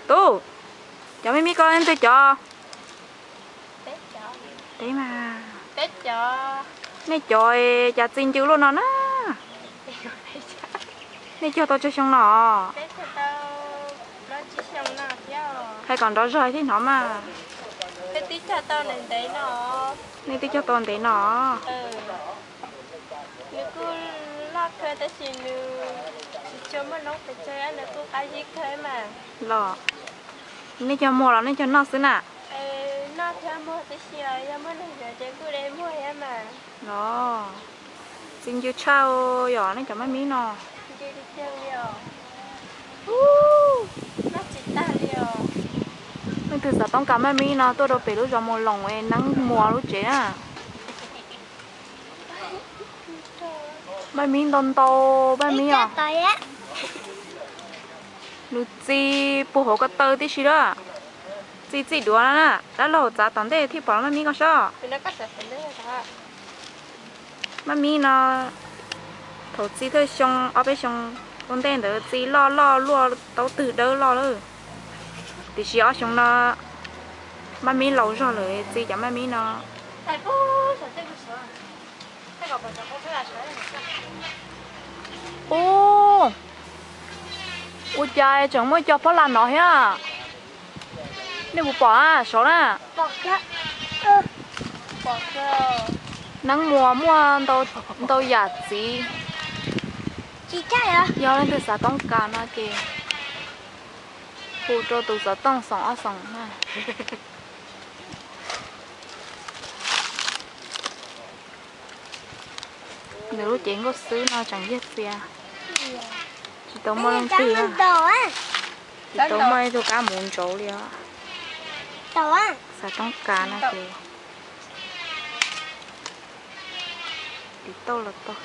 Tub, cov me mib koj leej twg cov? Teb mas. Nej cov cas txi ncw luaj no na? Nej cog tau tsawg xyoo no? Hais kom nrov zog thiab hnov mas. Nej twb cog tau ntev no. Los, nej cog muag los nej cog noj xwb na? Los, txi ncw tshaj yom nej cov maj mib no. Leej twg xav toob kas maj mib no tuaj rau pem lub zos Mus Loos es Neeb Muas lub tsev na. Maj mib ntau ntau, maj mib os. Nws txi puag hauv ko taw tib si lawm. Txi txij duav na, dab laug txav tom ntej thiaj pom maj mib ko soj. Maj mib no, thaum txi thawj xyoo ob peb xyoo ua ntej ntawd txi loj loj luaj tau twg dawb loj lawm. Tiam sis ob xyoo no maj mib laus zog lawm txi cov maj mib no. Ub, ua cas tseem muaj cov phob las no thiab? Nej puas pom na, saud na? Neeb Muas muaj ntau yam txiv. Yog leej twg xav toob kas no ces hu rau tus xov tooj xoom ob xoom na. Nws lub cev nkauj xwb no tseem yog txias, tsis tau muaj leej twg, tsis tau muaj ib tug kab mus ntsauv li os. Xav toob kas no ces tiv tauj los tau.